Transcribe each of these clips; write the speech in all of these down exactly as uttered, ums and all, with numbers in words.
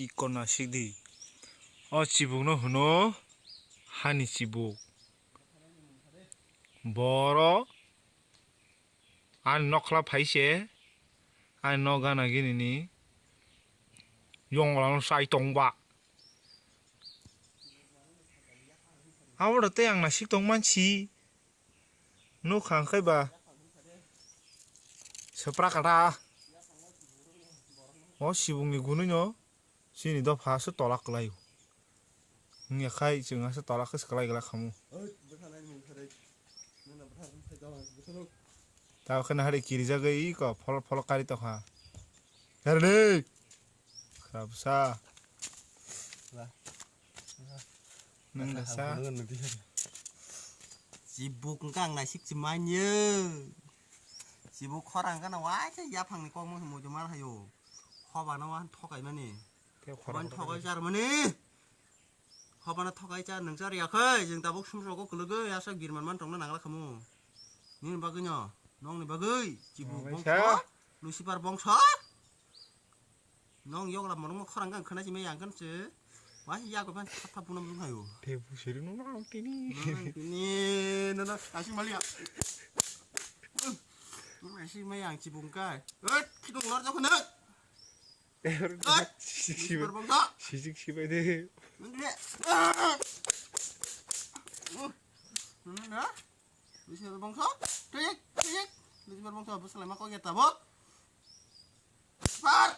Iko na sikdi. O chibukno hwno hani chibuk. Boro ani nokla phaise, ani nok gana gini ni yongla no sai tongba. Abo da tei ang nasik tong mansi. Nuk khang khai ba. Sepra kata. O sibung ni gunui no. Chini dopha se tolak kwlai. Wngya khai chwng ase tolak khe se kwlai kwlai khamu. Oit, bwtha nai mung kharwi. Nana bwtha rwng phai dong, bwtha rwng. Tabo khe nahari kirijagwi iko phol phol kari tokha. Herni. Khabsa. Ba. Nwng Bwtha dasa. Hamkhe nang nudi. Chibuk wngkha ang naisik si manya. Chibuk khorang gana waisa yaphangni kokmung se muitu mar hayo. Hobano wahan thokaimani. Tei khorang Hobano thokai charmani. Hobano thokai char nwng char yakhai. Jeng tabuk sumsok o kwlwgwi asa birman man tongna nangla khamu. Nini bagwi no. Nongni bagwi. Chibuk Nongni bongso. Sa. Lucifer bongso. Nong yokla morongma khorang kang khwna simi yang kan se. Wah, ya ko ban thap thap bunam rung hayo. Te bu siri nung nang tini. Nang tini, nang, nang, asing mali ya. Nang asing mai yang cibung kai. Eh, kidung lor jok nang. Eh, sisik sibai. Bangsa. Sisik sibai de. Nang dia. Nang, nang, nang. Lucifer bongso, tuyik, tuyik. Lucifer bongso, bwsalaima kok ya tabuk. Lucifer.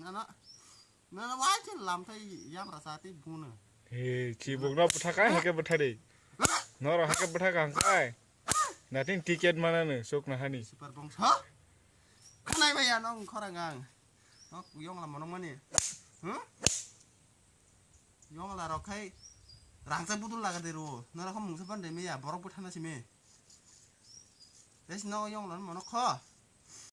Nana, nana, wai chin lam thai yam rasa ti buna. He, chibuk no bwtha kai, hake bwtha de. Noro hake bwtha kang kai. Natin ticket mana no, sok na hani. Lucifer bongso. Khanai maya nong khorang ang. Nok yong lam monong mani. Huh? Yongla rok khai rangchak budul laga de ro. Nara kho mungsa pan de me ya, borok bwthana simi. Tes no yongla mono kho.